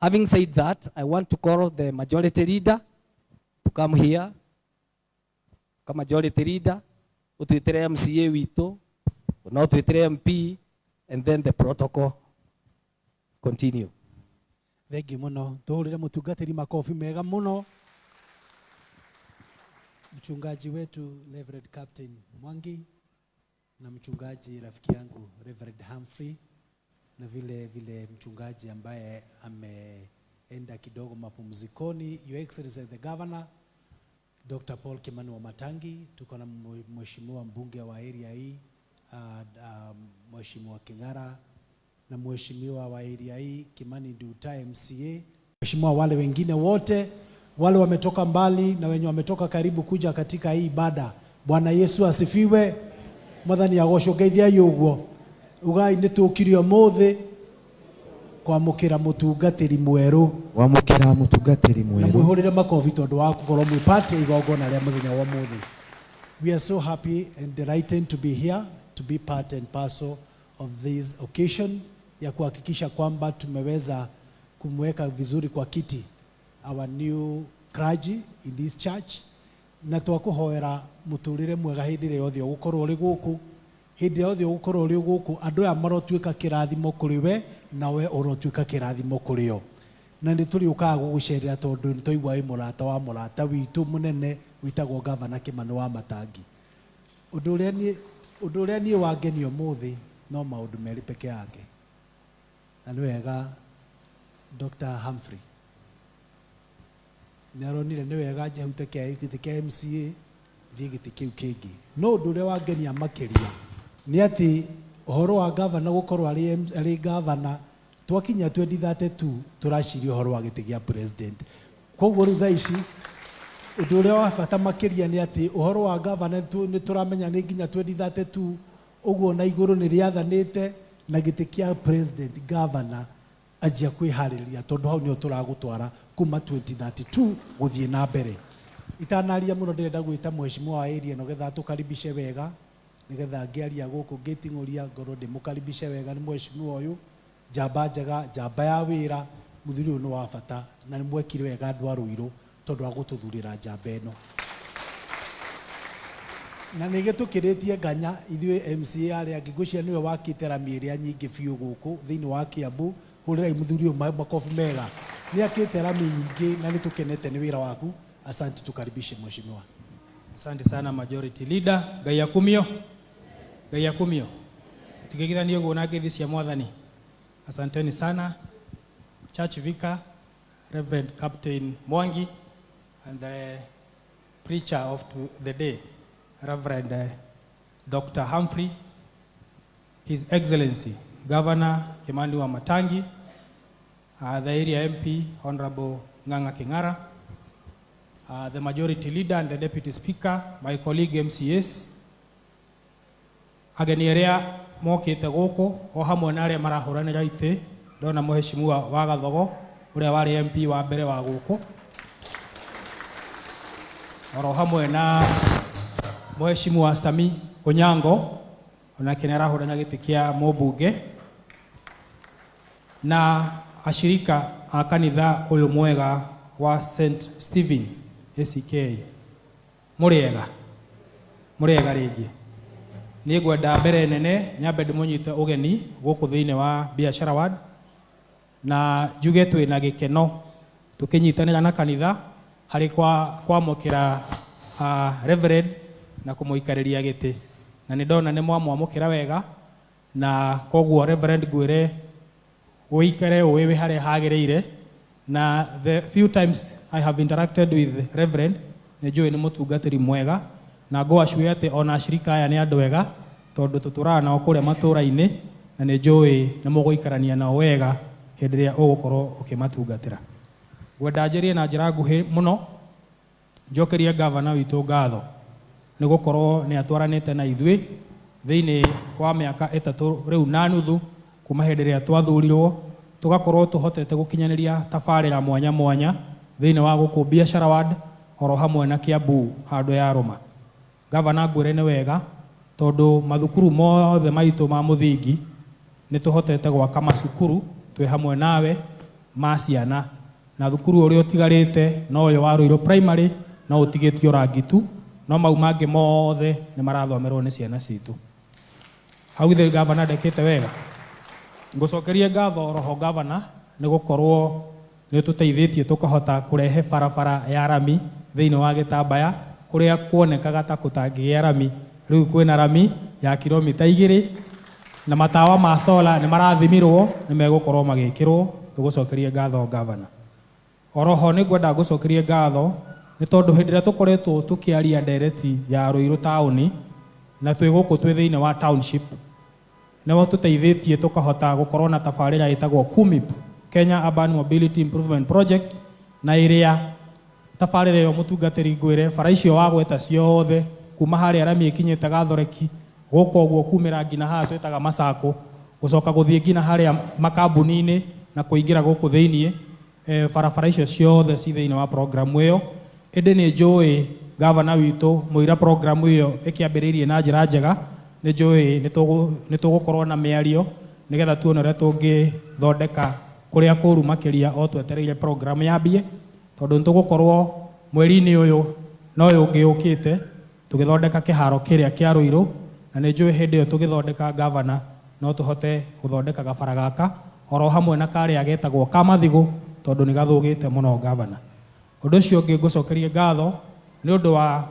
Having said that, I want to call the majority leader to come here. Ka majority leader, utwitire MCA witũ, no twĩtĩre MP, and then the protocol continue. Thengiũ mũno. Tũhũrĩre mũtungatĩri makobi mega mũno, mchungaji wetu Reverend Captain Mwangi na mchungaji rafiki yangu Reverend Humphrey na vile vile mchungaji ambaye ameenda kidogo mapumzikoni, Your Excellency the Governor Dr. Paul Kimani Wamatangi. Tuko na mheshimiwa mbunge wa area hii, Mheshimiwa King'ara, na mheshimiwa wa area hii Kimani Nduta MCA, mheshimiwa wale wengine wote wale wametoka mbali na wenye wametoka karibu kuja katika hii ibada. Bwana Yesu asifiwe. Mwathani agocwo. Ngeithiai ũguo ugai nĩ tũkire ũmũthĩ kwamũkĩra mũtungatĩri mwerũ. Wamũkĩra mũtungatĩri Na mwerũ. Mwĩhũrĩre makobi tondũ wa gũkorwo mwĩ part ya igongona rĩa mũthenya wa ũmũthĩ. We are so happy and delighted to be here, to be part and parcel of this occasion ya kuhakikisha kwamba tumeweza kumweka vizuri kwa kiti our new clergy in this church, na twakuhoera muturire mwega hindi ĩrĩa yothe ũgũkorwo ũrĩ gũkũ. Hĩndĩ ĩrĩa yothe ũgũkorwo ũrĩ gũkũ, andũ aya marotuĩka kĩrathimo kũrĩ we na we ũrotuĩka kĩrathimo kũrĩ o, na nĩ tũrĩũkaga gũgũcerera tondũ nĩ twaigua wĩ mũrata wa mũrata witũ mũnene wĩtagwo Gavana Kimani Wamatangi. Ũndũ ũrĩa niĩ wangenia ũmũthĩ no maũndũ merĩ peke yake, na nĩ wega Dr. Humphrey nĩ aronire nĩ wega njehute gĩtĩ kĩa MCA thiĩ gĩtĩ kĩu kĩngĩ. No ũndũ ũrĩa wangenia makĩria nĩ atĩ ũhoro wa gavana gũkorwo arĩ gavana twakinya 2032 tũraciria ũhoro wa gĩtĩ gĩa president. Koguo rĩu thaa ici ũndũ ũrĩa wa bata makĩria nĩ atĩ ũhoro wa gavana nĩ tũramenya nĩ nginya 2032 ũguo na igũrũ nĩ rĩathanĩte na gĩtĩ kĩa president, gavana anjia kwĩharĩrĩria tondũ hau nĩho tũragũtwara kuma 2032 gũthiĩ na mbere. Itanaria mũno, ndĩrenda gwĩta mheshimiwa wa area ĩno getha tũkaribishe wega, nĩgetha ngĩaria gũkũ ngĩting'ũria ngorwo ndĩmũkaribishe wega. Nĩ mheshimiwa ũyũ, njamba njega, njamba ya wĩra. Mũthuri ũyũ nĩ wa bata na nĩ mwekire wega andũ a Rũirũ tondũ wa gũtũthurĩra njamba ĩno, na nĩ gĩtũkĩrĩtie nganya ithuĩ MCA arĩa angĩ. Ngwĩciria nĩwe wakĩte rami ĩrĩa nyingĩ biũ gũkũ thĩinĩ wa Kiambu. Hũrĩrai mũthuri ũyũ makobi mega. Nĩ akĩte rami nyingĩ na nĩ tũkenete nĩ wĩra waku. Asante, tukaribishe mheshimiwa. Asante sana, Majority Leader. Ngai akumio. Ngai akumio. Tukigithania ũguo na ngeithi cia Mwathani. Asanteni sana. Church Vicar, Reverend Captain Mwangi, and the preacher of the day, Reverend Dr. Humphrey, His Excellency, Governor Kimani Wamatangi, the area MP, Honorable Ng'ang'a King'ara, the Majority Leader and the Deputy Speaker, my colleague MCAs, ageni arĩa mokĩte gũkũ o hamwe na arĩa marahũranĩra itĩ. Ndona mheshimiwa wa Gathogo ũrĩa warĩ MP wa mbere wa gũkũ, oro hamwe na mheshimiwa Sami Onyango, onake nĩ arahũrana gĩtĩ kĩa mũmbunge, na ashirika a kanitha ũyũ mwega wa St Stevens ACK, mũrĩega, mũrĩega rĩngĩ. Niĩ ngwenda mbere nene nyambe ndĩmũnyite ũgeni gũkũ thĩinĩ wa Biashara Ward na njuge twĩna gĩkeno tũkĩnyitanĩra na kanitha harĩ kwa kwamũkĩra Reverend na kũmũikarĩria gĩtĩ, na nĩ ndona nĩ mwamwamũkĩra wega, na koguo Reverend ngwĩre ũikare ũĩ wĩ harĩa hagĩrĩire. Na the few times I have interacted with Reverend, nĩ njũĩ nĩ mũtungatĩri mwega, na ngwacue atĩ ona ashirika aya nĩ andũ ega tondũ tũtũraga nao kũrĩa matũũra-inĩ, na nĩ njũĩ nĩ mũgũikarania nao wega hĩndĩ ĩrĩa ũgũkorwo ũkĩmatungatĩra. Ngwenda njĩrie na njĩra nguhĩ mũno njokerie gavana witũ ngatho nĩ gũkorwo nĩ atwaranĩte na ithuĩ thĩinĩ wa mĩaka 3 rĩu na nuthu kuma hĩndĩ ĩrĩa twathurirwo, tũgakorwo tũhotete gũkinyanĩria tabarĩra mwanya mwanya thĩinĩ wa gũkũ Biashara Ward oro hamwe na Kiambu handũ ya Rũma. Gavana, ngwĩre nĩ wega tondũ mathukuru mothe maitũ ma mũthingi nĩ tũhotete gwaka macukuru twĩ hamwe nawe. ma ciana na thukuru ũrĩa ũtigarĩte no ũyũ wa Ruiru Primary no ũtigĩtio rangi tu, no mau mangĩ mothe nĩ marathomerwo nĩ ciana citũ. Hau githĩ gavana ndekĩte wega? Ngũcokerie ngatho oroho gavana nĩ gũkorwo nĩ ũtũteithĩtie tũkahota kũrehe barabara ya rami thĩinĩ wa Gĩtambaya kũrĩa kuonekaga ta kũtangĩgĩa rami. Rĩu kwĩna rami ya kilomita 2 na matawa ma solar nĩ marathimirwo nĩ megũkorwo magĩkĩrwo. Tũgũcokerie ngatho gavana. Oroho nĩ ngwenda ngũcokerie ngatho nĩ tondũ hĩndĩ ĩrĩa tũkoretwo tũkĩaria ndereti ya Ruiru taũni na twĩ gũkũ twĩ thĩinĩ wa township, nĩ tũteithĩtie tũkahota gũkorwo na tabarĩra ĩtagwo KUMIP, Kenya Urban Mobility Improvement Project, na ĩrĩa tabarĩra ĩyo mũtungatĩri ngwĩre bara icio wagweta ciothe kuma harĩa rami ĩkinyĩte Gathoreki gũka ũguo kumĩra nginya haha twĩtaga Masako gũcoka gũthiĩ nginya harĩa makambuni-inĩ na kũingĩra gũkũ thĩiniĩ, barabara icio ciothe ci thĩinĩ wa programu ĩyo. Ĩndĩ nĩ njũĩ gavana witũ mũira programu ĩyo ĩkĩambĩrĩirie na njĩra njega, nĩ njũĩ nĩ tũgũkorwo na mĩario nĩgetha tuone ũrĩa tũngĩthondeka kũrĩa kũru makĩria o twetereire programu yambie, tondũ nĩ tũgũkorwo mweri-inĩ ũyũ na ũyũ ũngĩ ũkĩte tũgĩthondeka kĩharo kĩrĩa kĩa Ruiru, na nĩ njũĩ hĩndĩ ĩyo tũgĩthondeka gavana no tũhote gũthondeka gabara gaka oro hamwe na karĩa getagwo ka Mathigũ tondũ nĩ gathũgĩte mũno gavana. Ũndũ ũcio ũngĩ ngũcokerie ngatho nĩ ũndũ wa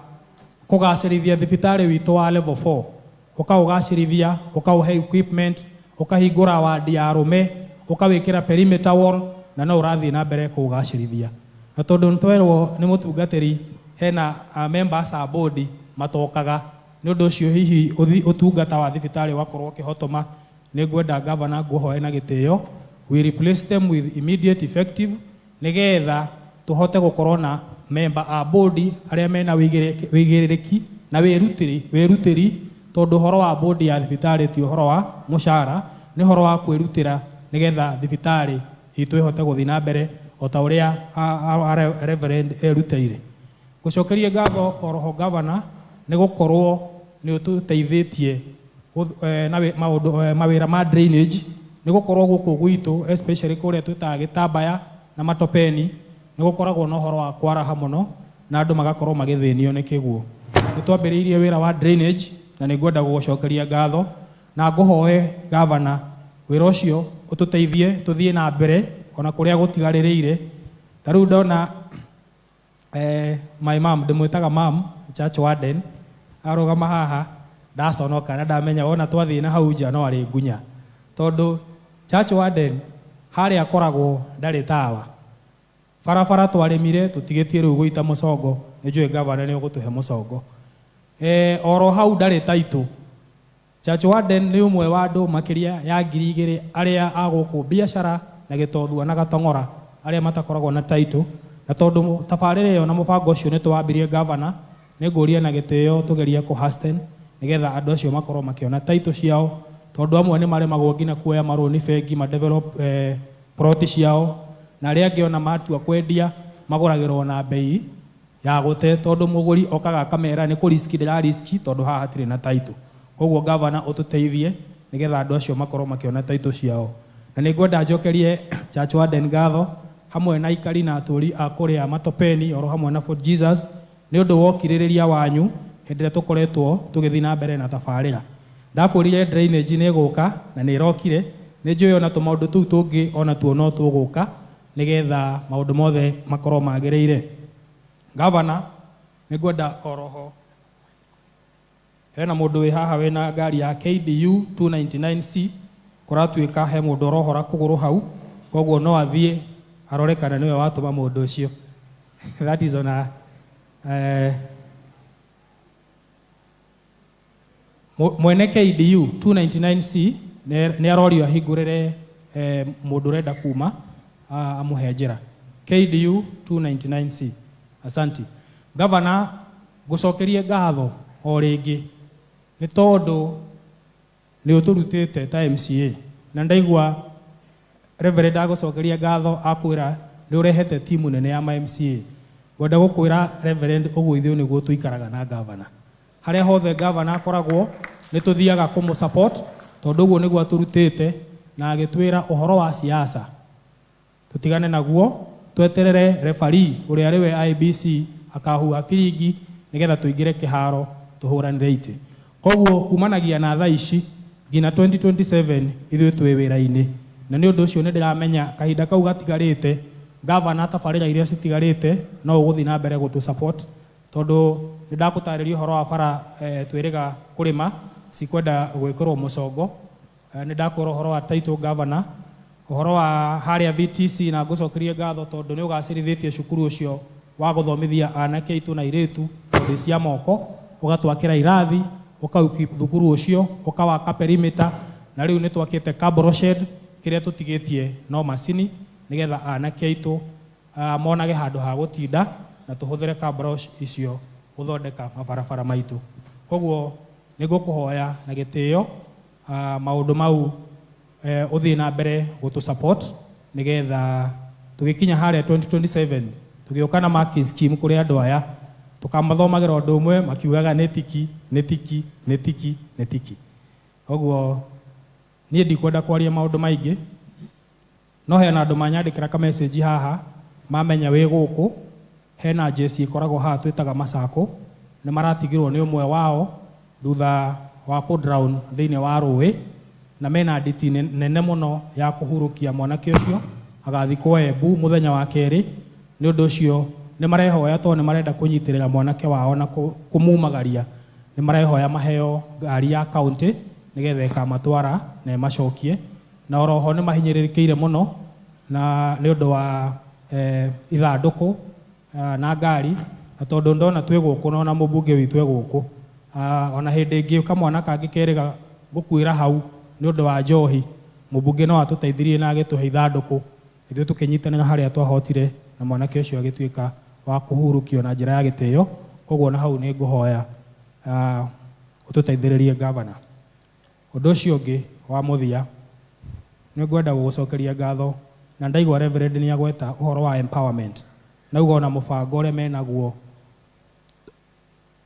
kũgacĩrithia thibitarĩ witũ wa level 4, ũkaũgacĩrithia, ũkaũhe equipment, ũkahingũra wadi ya arũme, ũkawĩkĩra perimeter wall, na no ũrathiĩ na mbere kũũgacĩrithia. Na tondũ nĩ twerwo nĩ mũtungatĩri hena members a board matokaga, nĩ ũndũ ũcio hihi ũtungata wa thibitarĩ ũgakorwo ũkĩhotoma, nĩ ngwenda gavana ngũhoe na gĩtĩo we replace them with immediate effective nĩgetha tũhote gũkorwo na member a board arĩa mena wĩigĩrĩrĩki na wĩrutĩri, tondũ ũhoro wa board ya thibitarĩ ti ũhoro wa mũcara, nĩ ũhoro wa kwĩrutĩra nĩgetha thibitarĩ itũ ĩhote gũthiĩ na mbere o ta ũrĩa Reverend erutĩire. Ngũcokerie ngatho oroho gavana nĩ gũkorwo nĩ ũtũteithĩtie na maũndũ, mawĩra ma drainage, nĩ gũkorwo gũkũ gwitũ especially kũrĩa twĩtaga Gĩtambaya na Matopeni nĩ gũkoragwo na ũhoro wa kwaraha mũno na andũ magakorwo magĩthĩnio nĩ kĩguũ. Nĩ twambĩrĩirie wĩra wa drainage na nĩ ngwenda gũgũcokeria ngatho na ngũhoe gavana wĩra ũcio ũtũteithie tũthiĩ na mbere ona kũrĩa gũtigarĩrĩire. Ta rĩu ndona my mom, ndĩmwĩtaga mam, church warden, arũgama haha ndaconoka na ndamenya wona twathiĩ na hau nja no arĩ ngunya, tondũ church warden harĩa akoragwo ndarĩ tawa. Barabara twarĩmire tũtigĩtie rĩu gũita mũcongo, nĩ njũĩ gavana nĩ ũgũtũhe mũcongo. Oro hau ndarĩ taitũ. Church warden nĩ ũmwe wa andũ makĩria ya 2000 arĩa a gũkũ biacara na Gĩtothua na Gatong'ora arĩa matakoragwo na title, na tondũ tabarĩra ĩyo na mũbango ũcio nĩ tũwambirie gavana, nĩ ngũria na gĩtĩo tũgerie kũ hasten nĩgetha andũ acio makorwo makĩona title ciao, tondũ amwe nĩ maremagwo nginya kuoya marũni bengi ma develop plot ciao, na arĩa angĩ ona matua kwendia magũragĩrwo na bei ya gũte, tondũ mũgũri okaga akamera nĩ kũ risk ndĩra risk tondũ haha hatirĩ na title. Koguo gavana ũtũteithie nĩgetha andũ acio makorwo makĩona title ciao. Na nĩ ngwenda njokerie church warden ngatho hamwe na aikari na atũri a kũrĩa Matopeni oro hamwe na Fort Jesus nĩ ũndũ wa ũkirĩrĩria wanyu hĩndĩ ĩrĩa tũkoretwo tũgĩthiĩ na mbere na tabarĩra. Ndakwĩrire drainage nĩ ĩgũka na nĩ ĩrokire, nĩ njũĩ ona tũmaũndũ tũu tũngĩ ona tuo no tũgũka nĩgetha maũndũ mothe makorwo magĩrĩire. Gavana, nĩ ngwenda oroho hena mũndũ wĩ haha wĩna ngari ya KDU 299C, kũratuĩka he mũndũ ũrohora kũgũrũ hau, koguo no athiĩ arore kana nĩwe watũma mũndũ ũcio. That is on a, mwene KDU 299C nĩ arorio ahingũrĩre mũndũ ũrenda kuma amũhe njĩra. KDU 299C. Asanti. Gavana, ngũcokerie ngatho o rĩngĩ nĩ tondũ nĩ ũtũrutĩte ta MCA, na ndaigua Reverend agũcokeria ngatho akwĩra nĩ ũrehete timu nene ya ma MCA. Ngwenda gũkwĩra Reverend, ũguo ithuĩ nĩguo tũikaraga na gavana. Harĩa hothe gavana akoragwo nĩ tũthiaga kũmũ support, tondũ ũguo nĩguo atũrutĩte na agĩtwĩra ũhoro wa siasa. Tũtigane naguo, tweterere referee ũrĩa arĩ we IEBC akahuha biringi nĩgetha tũingĩre kĩharo tũhũranĩre itĩ. Koguo kumanagia na thaa ici nginya 2027 ithuĩ twĩ wĩra-inĩ, na nĩ ũndũ ũcio nĩ ndĩramenya kahinda kau gatigarĩte, gavana, tabarĩra iria citigarĩte no ũgũthiĩ na mbere gũtũ support, tondũ nĩ ndakũtarĩria ũhoro wa bara twĩrĩga kũrĩma cikwenda gwĩkĩrwo mũcongo. Nĩ ndakwĩra ũhoro wa title governor, ũhoro wa harĩa VTC, na ngũcokerie ngatho tondũ nĩ ũgacĩrithĩtie cukuru ũcio wa gũthomithia anake aitũ na airĩtu kothi cia moko, ũgatwakĩra irathi, ũka thukuru ũcio, ũkawaka perimeter, na rĩu nĩ twakĩte cabro shed. Kĩrĩa tũtigĩtie no macini nĩgetha anake aitũ monage handũ ha gũtinda na tũhũthĩre cabro icio gũthondeka mabarabara maitũ. Koguo nĩ ngũkũhoya na gĩtĩo maũndũ mau ũthiĩ na mbere gũtũ support nĩgetha tũgĩkinya harĩa 2027 tũgĩũka na marking scheme kũrĩ andũ aya, tũkamathomagĩra ũndũ ũmwe makiugaga nĩ tiki, nĩ tiki, nĩ tiki, nĩ tiki. Koguo niĩ ndikwenda kwaria maũndũ maingĩ, no hena andũ manyandĩkĩra ka message haha mamenya wĩ gũkũ. Hena jeci ĩkoragwo haha twĩtaga Masako, nĩ maratigirwo nĩ ũmwe wao thutha wa kũ drown thĩinĩ wa rũĩ, na mena nditi nene mũno ya kũhurũkia mwanake ũcio agathikwo Embu mũthenya wa kerĩ. Nĩ ũndũ ũcio nĩ marehoya, tondũ nĩ marenda kũnyitĩrĩra mwanake wao na kũmumagaria, nĩ marehoya maheo ngari ya county nĩgetha ĩkamatwara na ĩmacokie. Na oroho nĩ mahinyĩrĩrĩkĩire mũno na nĩ ũndũ wa ithandũkũ na ngari, na tondũ ndona twĩ gũkũ na ona mũmbunge witũ e gũkũ, ona hĩndĩ ĩngĩ kamwana kangĩ kerĩga gũkuĩra hau nĩ ũndũ wa njohi, mũmbunge no atũteithirie na agĩtũhe ithandũkũ, ithuĩ tũkĩnyitanĩra harĩa twahotire, na mwanake ũcio agĩtuĩka wa kũhurũkio na njĩra ya gĩtĩo. Koguo na hau nĩ ngũhoya ũtũteithĩrĩrie, gavana. Ũndũ ũcio ũngĩ wa mũthia, nĩ ngwenda gũgũcokeria ngatho, na ndaigua Reverend nĩ agweta ũhoro wa empowerment, nauga ona mũbango ũrĩa menaguo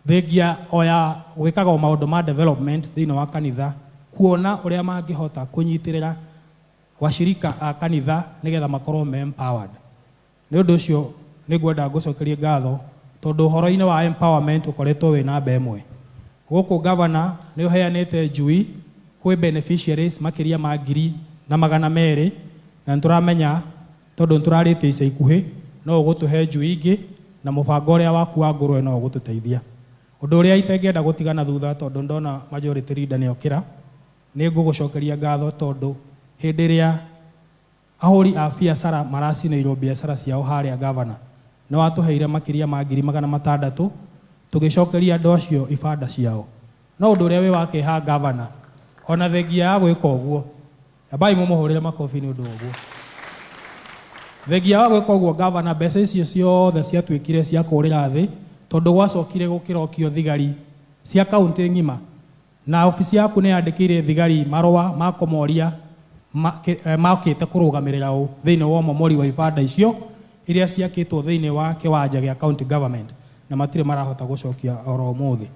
thengia o ya gwĩkaga o maũndũ ma development thĩinĩ wa kanitha, kuona ũrĩa mangĩhota kũnyitĩrĩra washirika a kanitha nĩgetha makorwo me empowered. Nĩ ũndũ ũcio nĩ ngwenda ngũcokerie ngatho, tondũ ũhoro-inĩ wa empowerment ũkoretwo wĩ namba ĩmwe gũkũ. Governor, nĩ ũheanĩte njui kwĩ beneficiaries makĩria ma 1200, na nĩ tũramenya tondũ nĩ tũrarĩtie ica ikuhĩ no ũgũtũhe njui ingĩ, na mũbango ũrĩa waku wa ngũrwe no ũgũtũteithia. Ũndũ ũrĩa itengĩenda gũtigana thutha, tondũ ndona majority leader nĩ okĩra, nĩ ngũgũcokeria ngatho tondũ hĩndĩ ĩrĩa ahũri a biacara maracinĩirwo biacara ciao harĩa, gavana, nĩ watũheire makĩria ma 600,000 tũgĩcokeria andũ acio ibanda ciao. No ũndũ ũrĩa wĩ wa kĩeha, gavana, ona thengia ya gwĩka ũguo, ambai mũmũhũrĩre makobi nĩ ũndũ wa ũguo, thengia wa gwĩka ũguo, gavana, mbeca icio ciothe ciatuĩkire cia kũrĩra thĩ, tondũ gwacokire gũkĩrokio thigari cia kaunti ng'ima, na obici yaku nĩ yandĩkĩire thigari marũa ma kũmoria makĩte kũrũgamĩrĩra ũ thĩinĩ wa ũmomori wa ibanda icio iria ciakĩtwo thĩinĩ wa kĩwanja gĩa county government, na matirĩ marahota gũcokia oro ũmũthĩ.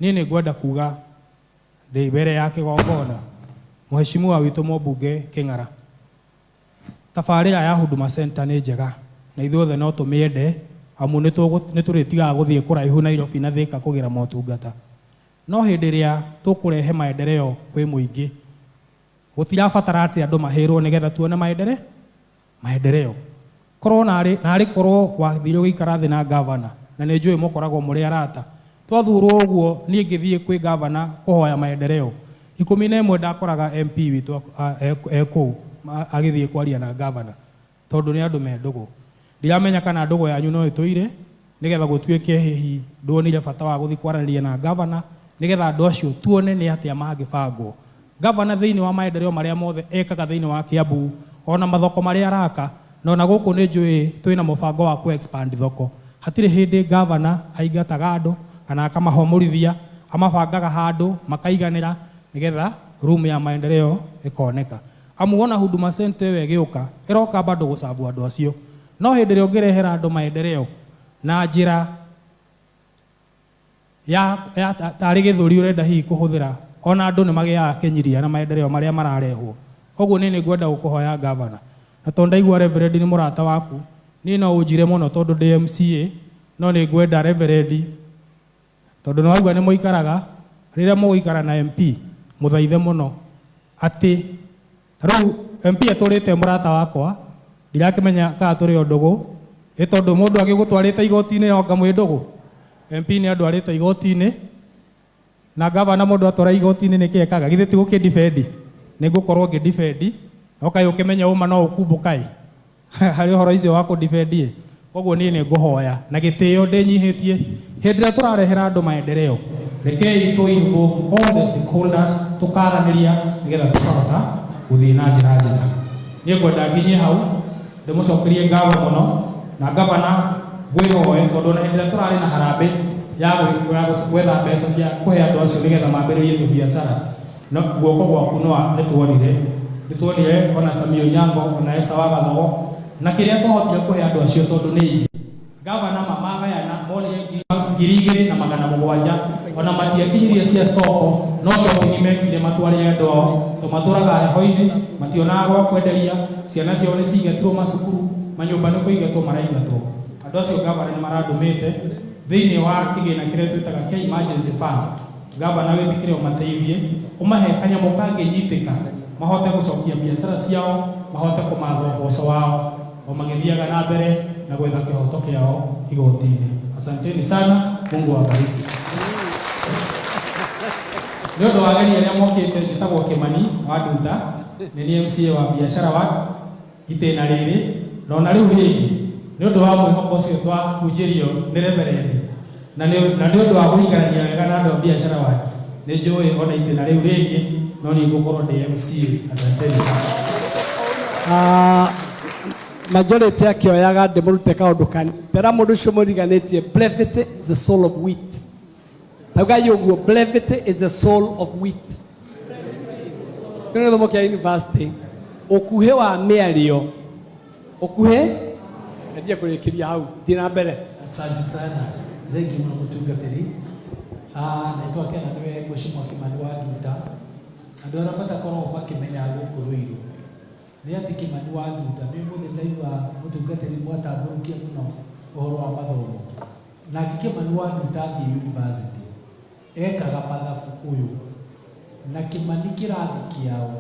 Niĩ nĩ ngwenda kuga ndĩ mbere ya kĩgongona, mũheshimiwa witũ mũmbunge Kĩng'ara, tabarĩra ya Huduma Center nĩ njega na ithuothe no tũmĩende, amu nĩ tũrĩtigaga gũthiĩ kũraihu Nairobi na Thika kũgĩra motungata. No hĩndĩ ĩrĩa tũkũrehe maendeleo kwĩ mũingĩ, gũtirabatara atĩ andũ mahĩrwo nĩgetha tuone maendeleo. Korwo narĩ narĩ korwo wathire ũgĩikara thĩ na gavana, na nĩ njũĩ mũkoragwo mũrĩ arata, twathurwo ũguo niĩ ngĩthiĩ kwĩ gavana kũhoya maendeleo, 11 ndakoraga MP witũ e kũu agĩthiĩ kwaria na gavana, tondũ nĩ andũ me ndũgũ. Ndiramenya kana ndũgũ yanyu no ĩtũire nĩgetha gũtuĩke hihi nduonire bata wa gũthiĩ kwaranĩria na gavana, nĩgetha andũ acio tuone nĩ atĩa mangĩbangwo. Gavana, thĩinĩ wa maendeleo marĩa mothe ekaga thĩinĩ wa Kiambu, ona mathoko marĩa araka, na ona gũkũ nĩ njũĩ twĩna mũbango wa ku expand thoko, hatirĩ hĩndĩ gavana aingataga andũ kana akamahomorithia, amabangaga handũ makaiganĩra nĩgetha room ya maendeleo ĩkoneka. Amu wona Huduma Center ĩyo ĩgĩũka, ĩroka bado gũcabu andũ acio. No hĩndĩ ĩrĩa ũngĩrehera andũ maendeleo na njĩra ya tarĩ gĩthũri ũrenda hihi kũhũthĩra, ona andũ nĩ magĩaga kĩnyiria na maendeleo marĩa mararehwo. Koguo niĩ nĩ ngwenda gũkũhoya, gavana, na Na tondũ ndaigua Reverend nĩ mũrata waku, niĩ no ũnjire mũno tondũ ndĩ MCA, no nĩ ngwenda Reverend, tondũ nĩ waigua nĩ mũikaraga, rĩrĩa mũgũikara na MP, mũthaithe mũno atĩ rĩu MP atũrĩte mũrata wakwa, ndirakĩmenya kana tũrĩ o ndũgũ, ĩ tondũ mũndũ agĩgũtwarĩte igoti-inĩ anga mwĩ ndũgũ. MP nĩ andwarĩte igoti-inĩ, na gavana mũndũ atwara igoti-inĩ nĩkĩ ekaga? Githĩ ti gũkĩ-defend? Nĩ ngũkorwo ngĩ-defend, no kaĩ ũkĩmenya ũma no ũkumbũka ĩ harĩ ũhoro ũcio wa kũ-defend ĩ. Koguo niĩ nĩ ngũhoya na gĩtĩo ndĩnyihĩtie, hĩndĩ ĩrĩa tũrarehera andũ maendeleo, rekei tũ involve all the stakeholders, tũkaranĩria nĩgetha tũkahota gũthiĩ na njĩra njega. Niĩ ngwenda nginyie hau, ndĩmũcokerie ngatho mũno, na gavana ngwĩhoe, tondũ ona hĩndĩ ĩrĩa tũrarĩ na harambĩ ya gwetha mbeca cia kũhe andũ acio nĩgetha mambĩrĩrie tũbiacara, no guoko gwaku no nĩtuonire ona Sami Onyango, ona Esther wa Gathogo, na kĩrĩa twahotire kũhe andũ acio tondũ nĩ aingĩ. Gavana mamagayana monire 2700, ona matiakinyirie cia stoko, no shopping mekire matwarĩre andũ ao, tondũ matũraga heho-inĩ, mationaga gwa kwenderia, ciana ciao nĩ ciingatirwo macukuru, manyũmba nĩ kũingatwo maraingatwo. Andũ acio gavana nĩ marandũmĩte thĩinĩ wa kĩgĩna kĩrĩa twĩtaga kĩa emergency fund. Gavana wĩtĩkĩre ũmateithie, ũmahe kanyamũ kangĩnyitĩka, mahote gũcokia biacara ciao, mahote kũmatha ũboco wao, o magĩthiaga na mbere na gwetha kĩhoto kĩao igoti-inĩ. Asanteni sana, Mungu awabariki. Nĩ ũndũ wa ageni arĩa mokĩte, njĩtagwo Kimani wa Nduta, nĩ niĩ MCA wa biacara wa itĩna rĩrĩ, na ona rĩu rĩngĩ nĩ ũndũ wa mwĩhoko ũcio twahunjĩrio nĩ reverend, na nĩ ũndũ wa gũikarania wega na andũ a biacara wake, nĩ njũĩ ona itĩna rĩu rĩngĩ no niĩ ngũkorwo ndĩ MCA. Asanteni sana. Majority akĩoyaga ndĩmũrute kaũndũ kanini. Tera mũndũ ũcio mũriganĩtie, brevity is the soul of wit. Taugai ũguo, brevity is the soul of wit. Kĩo nĩ gĩthomo kĩa university. Ũkuhĩ wa mĩario, ũkuhĩ ngendie kũrĩkĩria hau, thiĩ na mbere. Asante sana. Thank you mũno mũtungatĩri. Naitwa Kena nĩwe Mheshimiwa Kimani wa Nduta. Andũ arĩa matakoragwo makĩmenya gũkũ Ruiru nĩ atĩ Kimani wa Nduta nĩ ũmũthĩ ndaigua mũtungatĩri mwatambũrũkia mũno ũhoro wa mathomo. Nake Kimani wa Nduta athiĩ university ekaga mathabu ũyũ, na Kimani kĩrathi kĩao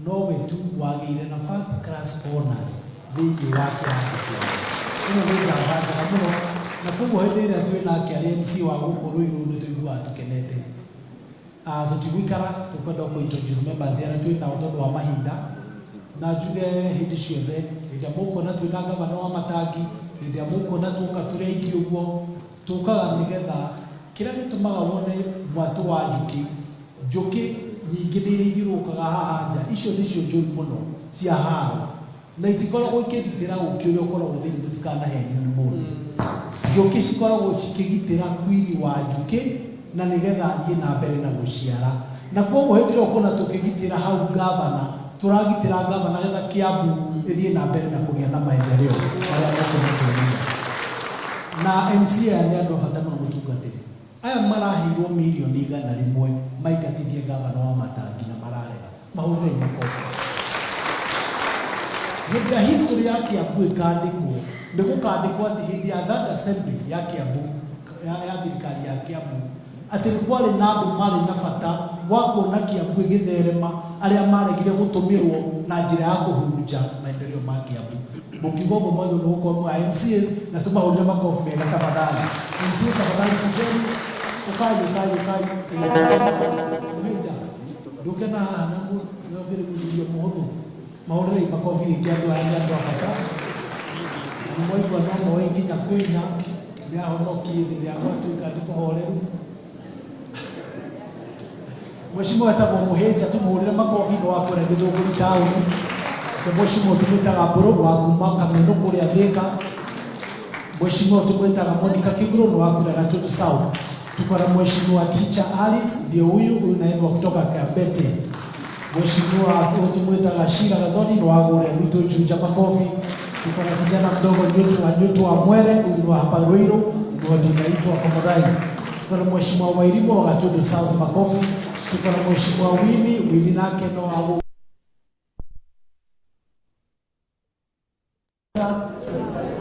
nowe tu wagĩire na first class honors thĩinĩ wa kĩrathi kĩao. Ĩno nĩ njamba njega mũno, na koguo hĩndĩ ĩrĩa twĩ nake arĩ MC wa gũkũ Ruiru nĩ tũiguaga tũkenete. Tũtigũikara, tũkwenda kũ introduce members arĩa twĩ nao tondũ wa mahinda, na njuge hĩndĩ ciothe hĩndĩ ĩrĩa mũkuona twĩ na gavana wa Matangi, hĩndĩ ĩrĩa mũkuona tuoka tũrĩ aingĩ ũguo, tũkaga nĩgetha kĩrĩa gĩtũmaga wone mwatũ wa njũkĩ, njũkĩ nyingĩ nĩ iria ithiũrũrũkaga haha nja, icio nĩcio njũru mũno cia haro, na itikoragwo ikĩgitĩra ũkĩ ũrĩa ũkoragwo thĩinĩ. Mũtikanahenio nĩ mũndũ, njũkĩ cikoragwo cikĩgitĩra queen wa njũkĩ na nĩgetha athiĩ na mbere na gũciara. Na koguo hĩndĩ ĩrĩa ũkuona tũkĩgitĩra hau gavana, tũragitĩra gavana getha Kiambu ĩthiĩ na mbere na kũgĩa na maendeleo marĩa mũkuona twĩrĩire. Na MCA aya nĩ andũ a bata mũno mũtungatĩri. Aya maraheirwo mirioni 100 maingatithie gavana wa Matangi na mararega. Mahũrĩrei makobi. Hĩndĩ ya history ya Kiambu ĩkandĩkwo, nĩ gũkandĩkwo atĩ hĩndĩ ya third assembly ya Kiambu, ya thirikari ya Kiambu, atĩ nĩ kwarĩ na andũ marĩ na bata wa kuona Kiambu ĩgĩtherema, arĩa maregire gũtũmĩrwo na njĩra ya kũhurunja maendeleo ma Kiambu. Mũngiuga ũguo mwagĩrĩirwo nĩ gũkorwo mwa MCAs na tũmahũrĩre makobi mega tafadhali. MCAs tafadhali, kujeni, ũkai, ũkai, ũkai. Mũhĩnja ndũke na haha na ũkĩrĩ mũthuri mũhũthũ. Mahũrĩrei makobi rĩngĩ, andũ aya nĩ andũ a bata. Na nĩ mwaigua no moĩ nginya kũina, nĩ ahonokie hĩndĩ ĩrĩa gwatuĩka nĩ kũhoreru. Mheshimiwa etagwo Mũhĩnja, tũmũhũrĩre makobi, nĩ wa kũrĩa Gĩthũngũri taũni. Ke mheshimiwa tũmwĩtaga Mbũrũ wa kuma Kameno kũrĩa Thĩka. Mheshimiwa tũmwĩtaga Monica Kiguru nĩ wa kũrĩa Gatundu South. Tuko na mheshimiwa Teacher Alice, ndio huyu huyu, naye ni wa kutoka Kabete. Mheshimiwa huyu tumwitaga Shira Gathoni ni wa kũrĩa gwitũ Juja, makofi. Tuko na kijana mdogo Newton wa Newton wa Mwere, huyu ni wa hapa Ruiru, ni wa tunaitwa Komorai. Tuko na mheshimiwa Wairimu wa Gatundu South, makofi. Tuko na mheshimiwa Winnie, Winnie nake no agu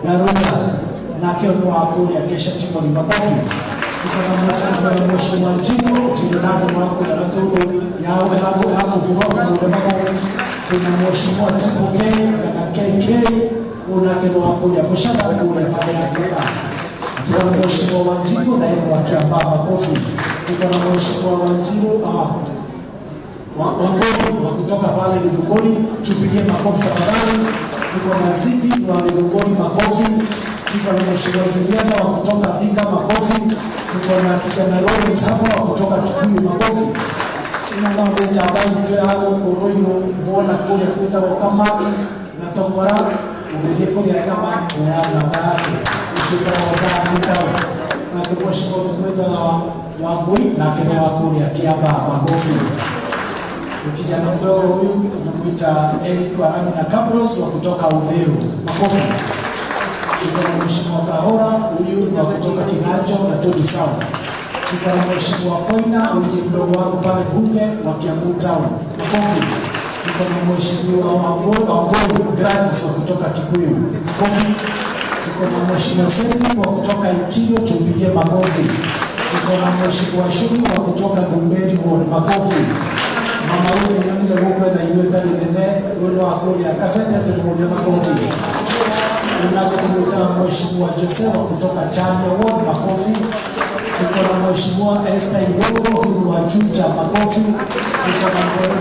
Garuda nake nĩ wa kũrĩa Kesha Timoni, makofi. Tuko na Mheshimiwa Njino Njino nake nĩ wa kũrĩa Gatũndũ ya ya mũhuro, tũmũre makofi. Tuna Mheshimiwa Triple K kana KK, huyu nake ni wa kũrĩa Mũcaka kũrĩa pale ya Thika. Tuko na Mheshimiwa Wanjiru na yeye ni wa Kiambaa, makofi. Tuko na Mheshimiwa Wanjiru Wangoi wa kutoka pale Githunguri, tupigie makofi tafadhali. Tuko na Zipi wa Githunguri, makofi. Tuko na Mheshimiwa Juliana wa kutoka Thika, makofi. Tuko na kijana Lawrence hapa wa kutoka Kikuyu, makofi. Ĩno no nĩ njamba itũ ya gũkũ Rũirũ, muona kũrĩa gwĩtagwo Kamakis na Tongora, ũngĩthiĩ kũrĩa nyama oya namba yake, ũcio wĩtagwo Dan Gitau. Nake mheshimiwa tumwĩtaga Wangui, nake nĩ wa kũrĩa Kiambaa, makofi. Kijana mdogo huyu tunamwita Eric Warami na Cabros wa kutoka Uthiru, makofi. Tuko na Mheshimiwa Kahora, huyu ni wa kutoka Kiganjo na Tundu South. Tuko na Mheshimiwa Koina, huyu ni mdogo wangu pale bunge wa Kiambu Town, makofi. Tuko na Mheshimiwa Wangoi Gladys wa kutoka Kikuyu, makofi. Tuko na Mheshimiwa Seki wa kutoka Ikilo, tumpigie makofi. Tuko na Mheshimiwa Shumi wa kutoka Ndumberi Ward, makofi. Mama huyu nĩ nyonire gũkũ ena igweta rĩnene, huyu nĩ wa kũrĩa Kabete, tũmũhũrĩre makofi. Unako tumwita Mheshimiwa Jose wa kutoka Chania Ward, makofi. Tuko na Mheshimiwa Esther Igongo, huyu ni wa Juja, makofi. Tuko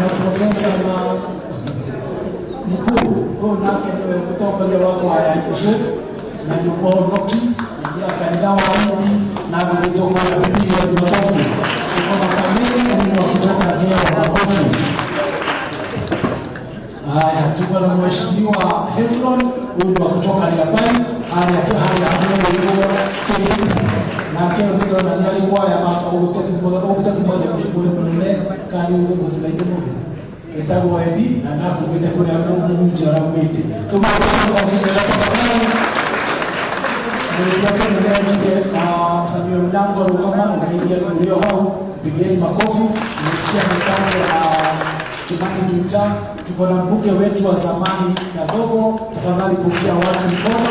na profesa na mkuu huyu nake niwe mũtongoria wa kwaya itũ na nĩ mũhonoki ya kanitha wa Indi na gũgĩtwo kwaya Bibilia, makofi. Tuko na Kamene, huyu ni wa kutoka Ngeo, makofi. Haya, tuko na Mheshimiwa Hezron, huyu ni wa kutoka Riabai, harĩa harĩa hamwe Kĩrĩthi. Nake nĩ ndona nĩ arĩ kwaya ũgũte mũnene kana nĩ ũgũtũteithia mũthĩ etagwo Edi na nakumĩte kũrĩa mũhunjia araumĩte. Tũmũhũrĩre makofi mega tafadhali. Nĩkĩo nene njuge Samuel Mnyango rũgama ũgeithie ũrĩ o hau, pigeni makofi. Nimesikia mitambo na Kimani Nduta. Tuko na mbunge wetu wa zamani Kadogo, tafadhali pungia watu mkono.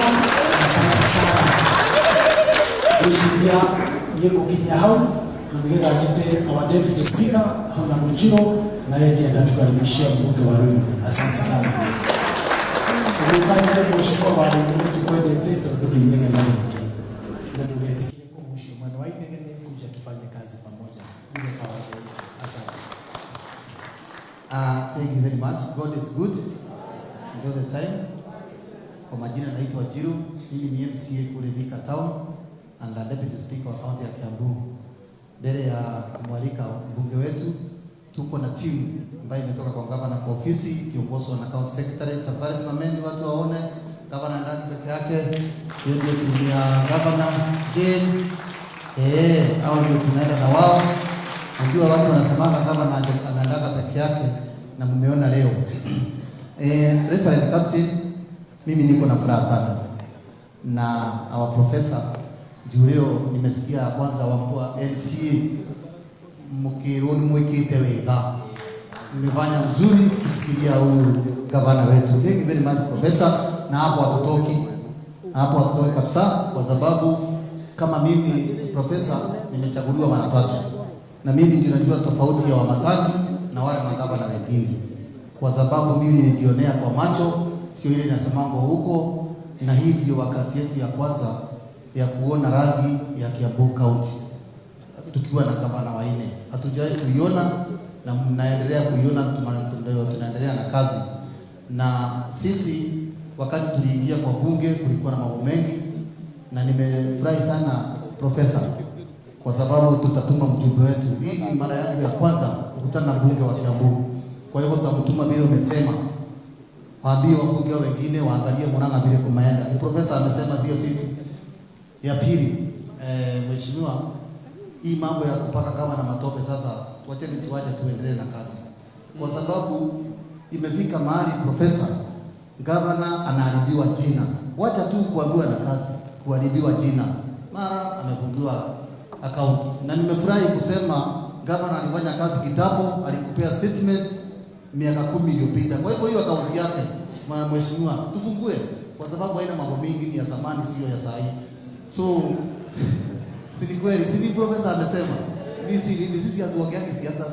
Asante sana. Gwĩciria nĩngũkinyia hau na nĩgetha njĩte our deputy speaker Honorable Njiro, na yeye ndiye atatukaribishia mbunge wa Ruiru. Asante sana. Ũgũkanjĩre mheshimiwa wa Ruiru nĩ tũkwendete tondũ ndũrĩ inegene rĩngĩ na ndũgetĩkĩre kũgucio mwena wa inegene, kuja tufanye kazi pamoja ile kawaida. Asante. Thank you very much. God is good all the time. Kwa majina naitwa Jiru, mimi ni MCA kule Thika Town and a deputy speaker wa kaunti ya Kiambu. Mbele ya kumwalika mbunge wetu, tuko na timu ambayo imetoka kwa gavana kwa ofisi ikiongozwa na county secretary. Tafadhali simameni watu waone gavana ndani peke yake. Hiyo ndio timu ya gavana Jane. Hao ndio tunaenda na wao. Najua watu wanasemanga gavana anaendaga peke yake na mmeona leo. Reverend Captain, mimi niko na furaha sana na our professor juu leo nimesikia kwanza wampua MCA mkirwo ni mwikite wega, mmefanya mzuri kusikilia huyu gavana wetu. Thank you very much, professor, na hapo hatutoki, hapo hatutoki kabisa, kwa sababu kama mimi professor nimechaguliwa mara tatu na mimi ndio najua tofauti ya Wamatangi na wale magavana wengine, kwa sababu mimi nilijionea kwa macho, sio ile inasemangwa huko, na hii ndio wakati yetu ya kwanza ya kuona rangi ya Kiambu County tukiwa na gavana wanne. Hatujawahi kuiona na mnaendelea kuiona, tunaendelea na kazi. Na sisi wakati tuliingia kwa bunge kulikuwa na mambo mengi, na nimefurahi sana profesa, kwa sababu tutatuma mjumbe wetu. Hii ni mara yangu ya kwanza kukutana na mbunge wa Kiambu, kwa hivyo tutamtuma vile umesema, waambie wabunge wengine waangalie Murang'a vile kumeenda. Ni profesa amesema, sio sisi. Ya pili, mheshimiwa, hii mambo ya kupaka kama na matope sasa, wacheni tuache tuendelee na kazi, kwa sababu imefika mahali profesa, gavana anaharibiwa jina. Wacha tu kuambiwa na kazi, kuharibiwa jina, mara amefungiwa account. Na nimefurahi kusema gavana alifanya kazi kitambo, alikupea statement miaka 10 iliyopita. Kwa hivyo hiyo account yake, mheshimiwa, tufungue. kwa sababu haina mambo mingi, ni ya zamani, sio ya saa hii. So si ni kweli, si ni profesa amesema, mimi si mimi, sisi hatuongeangi siasa.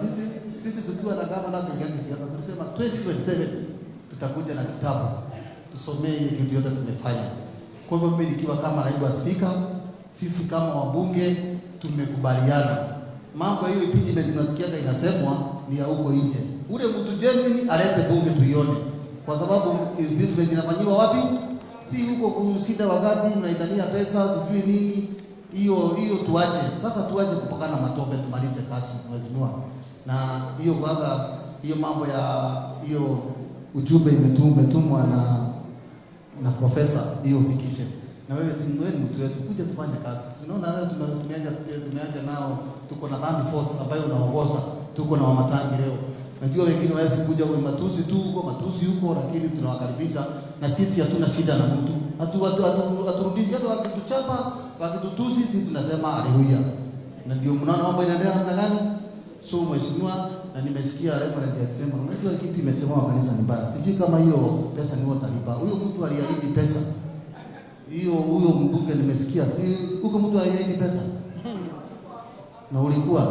Sisi tukiwa na gavana tuongeangi siasa. Tulisema 2027 tutakuja na kitabu tusomee hiyo kitu yote tumefanya. Kwa hivyo mimi nikiwa kama naibu wa spika, sisi kama wabunge tumekubaliana mambo hiyo impeachment tunasikiaga inasemwa ni ya huko nje. Ule mtu genuine alete bunge tuione, kwa sababu impeachment inafanyiwa wapi? Si huko kushinda wakati mnaitania pesa sijui nini. Hiyo hiyo tuache sasa, tuache kupakana matope, tumalize kazi mheshimiwa. Na hiyo kwanza, hiyo mambo ya hiyo ujumbe imetumwa na profesa, hiyo ufikishe. Na wewe si wewe ni mtu wetu, kuja tufanye kazi. Tunaona leo tumeanza nao, tuko na Land Force ambayo unaongoza, tuko na Wamatangi leo. Najua wengine hawezi kuja kwa matusi tu huko, matusi huko, lakini tunawakaribisha na sisi hatuna shida na mtu. Haturudishi hata wakituchapa, wakitutusi, sisi tunasema haleluya. Na ndio mnaona mambo inaendelea namna gani? So mheshimiwa, na nimesikia reverend akisema, unajua kitu imechemewa kanisa ni mbaya. Sijui kama hiyo pesa ni watalipa. Huyo mtu aliahidi pesa. Hiyo huyo mbunge nimesikia, si huko mtu aliahidi pesa. Na ulikuwa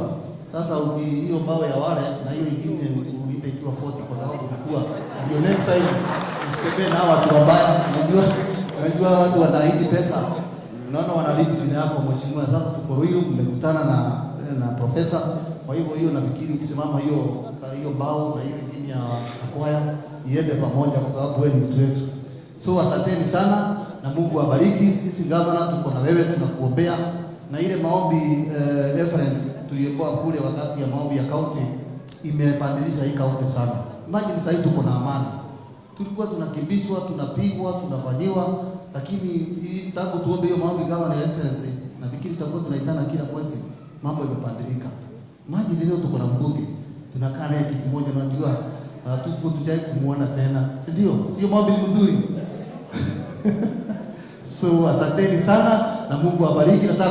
sasa uki hiyo mbao ya wale na hiyo ingine ulipe ikiwa 40 kwa sababu ulikuwa ndio next time usitembee na watu wabaya. Unajua watu wanaahidi pesa. Unaona wanalipa jina yako mheshimiwa. Sasa tuko Ruiru, mmekutana na profesa. Kwa hivyo hiyo nafikiri ukisimama hiyo mbao na hiyo ingine ya kwaya iende pamoja, kwa sababu wewe ni mtu wetu. So asanteni sana na Mungu awabariki. Sisi gavana tuko na wewe, tunakuombea na ile maombi referent tuliyokuwa kule wakati ya maombi ya county imebadilisha hii county sana. Imagine sasa hivi tuko na amani. Tulikuwa tunakimbizwa, tunapigwa, tunafanyiwa, lakini hii tangu tuombe hiyo maombi gavana ya excellency, nafikiri tutakuwa tunaitana kila mwezi, mambo yamebadilika. Imagine leo tuko na mbunge, tunakaa naye kiti moja, unajua hatuko tujai kumuona tena, si ndio? Sio maombi mzuri? So asanteni sana na Mungu awabariki. Nataka